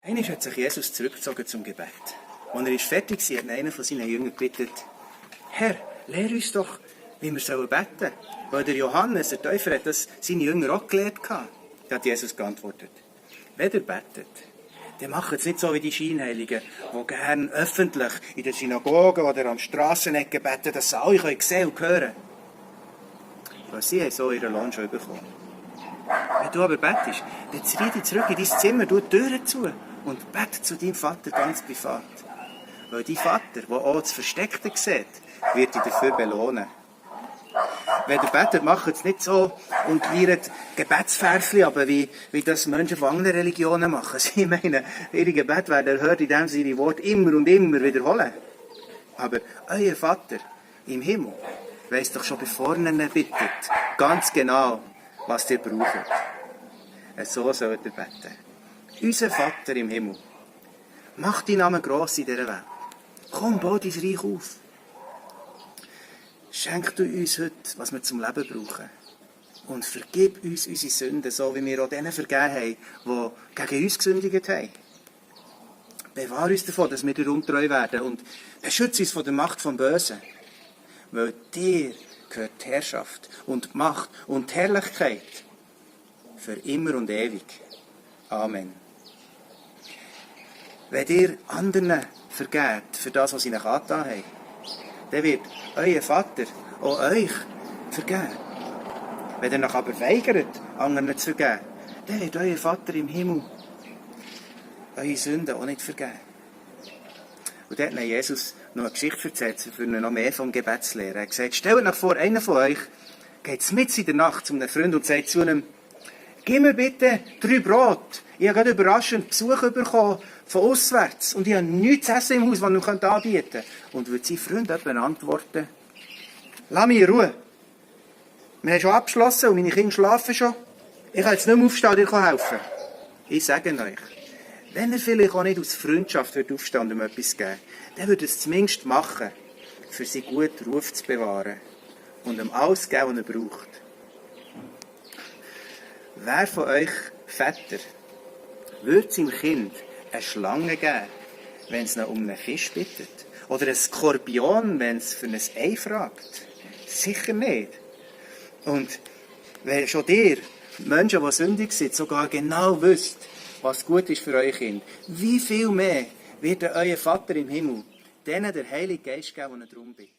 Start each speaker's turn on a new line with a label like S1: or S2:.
S1: Einmal hat sich Jesus zurückgezogen zum Gebet. Als er fertig war, hat einer von seinen Jüngern gebeten, Herr, lehr uns doch, wie wir beten sollen. Weil der Johannes, der Täufer, hat das seine Jünger auch gelehrt. Da hat Jesus geantwortet, wenn ihr betet, dann macht es nicht so wie die Scheinheiligen, die gerne öffentlich in der Synagoge oder am Strassenecken beten, dass sie alle sehen und hören können. Weil sie haben so ihren Lohn schon bekommen. Wenn du aber betest, dann zieh dich zurück in dein Zimmer, tu die Türen zu und bete zu deinem Vater ganz privat. Weil dein Vater, der auch das Versteckte sieht, wird dich dafür belohnen. Wenn ihr betet, macht es nicht so und liert Gebetsversli, aber wie das Menschen von anderen Religionen machen. Sie meinen, ihre Gebete werden erhört, indem sie ihre Worte immer und immer wiederholen. Aber euer Vater im Himmel weiss doch schon, bevor ihr ihn bittet, ganz genau, was ihr braucht. So sollt ihr beten. Unser Vater im Himmel, mach deinen Namen gross in dieser Welt. Komm, bau dein Reich auf. Schenk du uns heute, was wir zum Leben brauchen. Und vergib uns unsere Sünden, so wie wir auch denen vergeben haben, die gegen uns gesündigt haben. Bewahre uns davon, dass wir dir untreu werden und beschütze uns von der Macht vom Bösen. Weil dir gehört die Herrschaft und die Macht und die Herrlichkeit für immer und ewig. Amen. Wenn ihr anderen vergebt für das, was sie euch angetan haben, dann wird euer Vater auch euch vergeben. Wenn ihr euch aber weigert, anderen zu vergeben, dann wird euer Vater im Himmel eure Sünden auch nicht vergeben. Und dort hat Jesus noch eine Geschichte erzählt, für ihn noch mehr vom Gebet zu lernen. Er hat gesagt, stellt euch vor, einer von euch geht mitten in der Nacht zu einem Freund und sagt zu ihm, gib mir bitte 3 Brot. Ich habe gerade überraschend Besuch bekommen von auswärts und ich habe nichts zu essen im Haus, was ich ihm anbieten könnte. Und würde sein Freund jemand antworten, lass mich in Ruhe. Wir haben schon abgeschlossen und meine Kinder schlafen schon. Ich kann jetzt nicht mehr aufstehen und dir helfen. Ich sage euch, wenn er vielleicht auch nicht aus Freundschaft aufstehen und ihm etwas geben, dann würde er es zumindest machen, für seinen guten Ruf zu bewahren und ihm alles geben, was er braucht. Wer von euch Väter würde seinem Kind eine Schlange geben, wenn es ihn um einen Fisch bittet? Oder einen Skorpion, wenn es für ein Ei fragt? Sicher nicht. Und wenn schon ihr, Menschen, die sündig sind, sogar genau wisst, was gut ist für euer Kind, wie viel mehr wird euer Vater im Himmel denen der Heilige Geist geben, den er darum bittet?